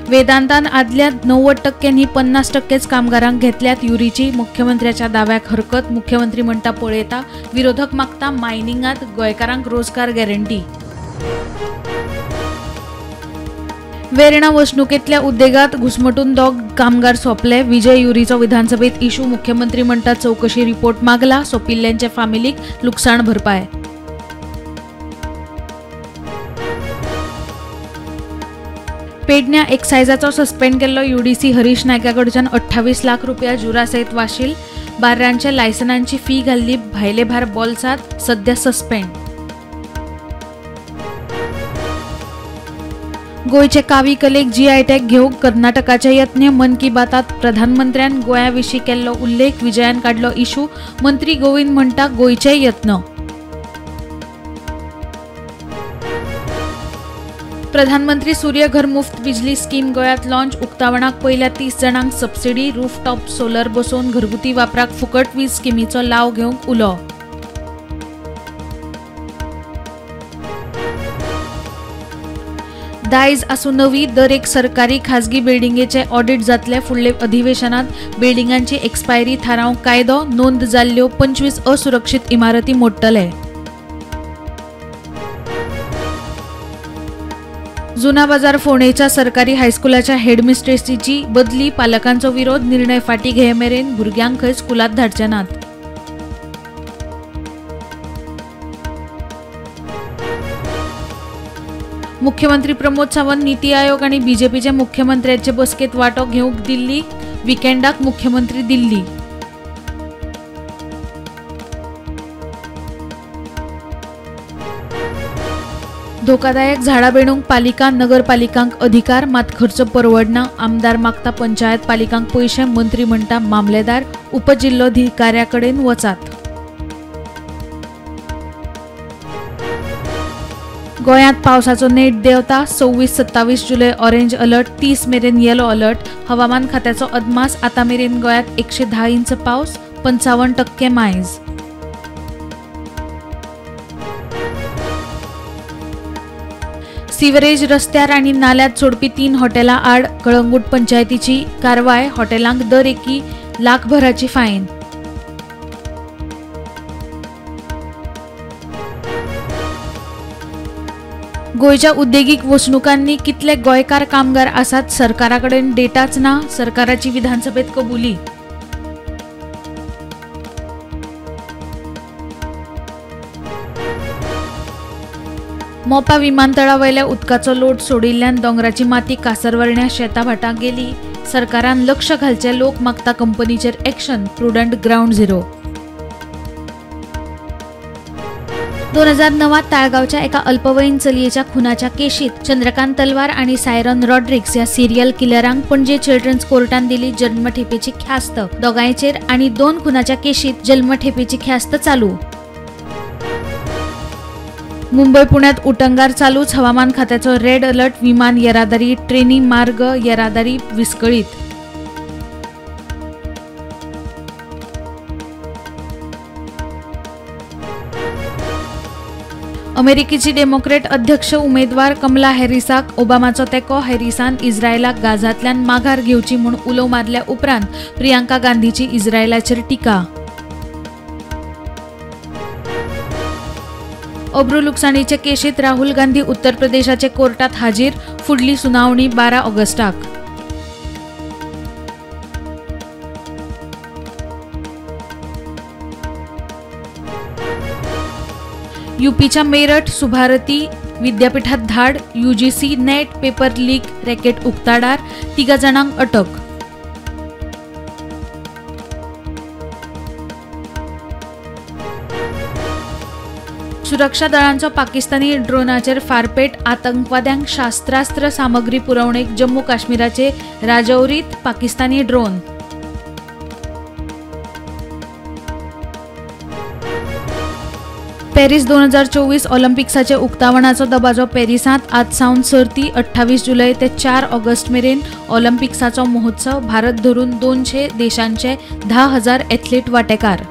वेदांतान आदल्या 90% न्ही 50% कामगारांक घेतल्यात युरीची मुख्यमंत्र्याच्या दाव्याक हरकत. मुख्यमंत्री म्हणटा पळयता, विरोधक मागता मायनिंगात गोंयकारांक रोजगार गॅरंटी. वेर्णा वसणुकेंतल्या उद्देगात घुसमटून 2 कामगार सोंपले. विजय युरीचो विधानसभेत इशू. मुख्यमंत्री म्हणटा चवकशी रिपोर्ट मागला, सोंपिल्ल्यांच्या फामिलीक लुकसाण भरपाय. पेडण्या एक्सायजाचो सस्पेंड केल्लो यूडीसी हरीश नायका कडच्यान 28 लाख रुपया जुरा सयत वाशील. बार्रांच्या लायसनांची फी घाल्ली भायले भार बोल्सांत, सध्या सस्पेंड. गोंयचे कावी कलेक जीआय टॅग घेवंक कर्नाटकाचे यत्न. मन की बातात प्रधानमंत्र्यान गोंया विशीं केल्लो उल्लेख विजयान काडलो इशू. मंत्री गोविंद म्हणटा गोंयचे यत्न. प्रधानमंत्री सूर्य घर मुफ्त बिजली स्कीम गोंयांत लॉन्च. उक्तावणाक पयल्या 30 जाणांक सबसिडी. रूफटॉप सोलर बसोवन घरगुती वापराक फुकट वीज स्किमीचो लाव घेवंक उलो. दायज आसूं नवी, दर एक सरकारी खाजगी बिल्डिंगेचें ऑडिट जातलें. फुडले अधिवेशनात बिल्डिंगांची एक्सपायरी थारावंक कायदो. नोंद जाल्ल्यो 25 असुरक्षीत इमारती मोडटले. जुना बाजार फोंडेच्या सरकारी हायस्कुलाच्या हेडमिस्ट्रेसीची बदली. पालकांचो विरोध. निर्णय फाटीं घे मेरेन भुरग्यांक खंय स्कुलांत धाडचे नात. मुख्यमंत्री प्रमोद सावंत नीती आयोग आनी बीजेपीचे मुख्यमंत्र्यांचे बसकेंत वांटो घेवंक दिल्ली. विकेंडाक मुख्यमंत्री दिल्ली. धोकादायक झाडां बेणूंक पालिका नगरपालिकांक अधिकार, मात खर्च परवडना. आमदार मागता पंचायत पालिकांक पयशे. मंत्री म्हणटा मामलेदार उपजिल्लोधिकाऱ्या कडेन वचात. गोंयांत पावसाचो नेट देंवता. 26-27 जुलय ऑरेंज अलर्ट, 30 मेरेन येलो अलर्ट. हवामान खात्याचो अदमास आतां मेरेन गोंयांत 110 इंच पावस, 55% मायज. सिवरेज रस्त्यार आनी नाल्यांत सोडपी 3 हॉटेलां आड कळंगूट पंचायतीची कारवाय. हॉटेलांक दर एकी लाखभराची फायन. गोंयच्या उद्देगीक वसणुकांनी कितले गोंयकार कामगार आसात सरकारा कडेन डेटाच ना. सरकाराची विधानसभेत कबुली. मोपा विमानतळा वयल्या उदकाचो लोट सोडिल्ल्यान दोंगराची माती कासरवर्ण्या शेताभाटां गेली. सरकारान लक्ष घालचें. लोक मागता कंपनीचेर एक्शन. Prudent ground zero. 2009 ताळगांवच्या एका अल्पवयीन चलयेच्या खुनाच्या केशीत चंद्रकांत तलवार आनी सायरन रॉड्रिक्स ह्या सिरियल किलरांक पणजे चिल्ड्रन्स कोर्टान दिली जन्मठेपेची ख्यास्त. दोगांयचेर आनी 2 खुनाच्या केशीत जन्मठेपेची ख्यास्त चालू. मुंबय पुण्यात उटंगार चालूच. हवामान खात्याचो रेड अलर्ट. विमान येरादारी, ट्रेनी मार्ग येरादारी विस्कळीत. अमेरिकेची डेमोक्रेट अध्यक्ष उमेदवार कमला हॅरिसाक ओबामाचो तेंको. हॅरिसान इस्रायलाक गाझांतल्यान माघार घेवची म्हूण उलो मारल्या उपरांत प्रियांका गांधीची इस्रायलाचेर टिका. अब्रू लुकसाणीचे केशीत राहुल गांधी उत्तर प्रदेशाचे कोर्टात हाजीर. फुडली सुनावणी 12 ऑगस्टाक. यूपीच्या मेरठ सुभारती विद्यापीठात धाड. UGC NET paper leak racket उक्ताडार. 3 जाणांक अटक. सुरक्षा दळांचो पाकिस्तानी ड्रोनाचेर फारपेट. आतंकवाद्यांक शस्त्रास्त्र सामग्री पुरवणेक जम्मू काश्मीराचे राजौरीत पाकिस्तानी ड्रोन. पॅरीस 2024 ऑलिम्पिक्साचे उक्तावणाचो दबाजो पॅरिसांत आज सावन सर्ती. 28 जुलय ते 4 ऑगस्ट मेरेन ऑलिम्पिक्साचो महोत्सव. भारत धरून 200 देशांचे 10,000 एथलीट वांटेकार.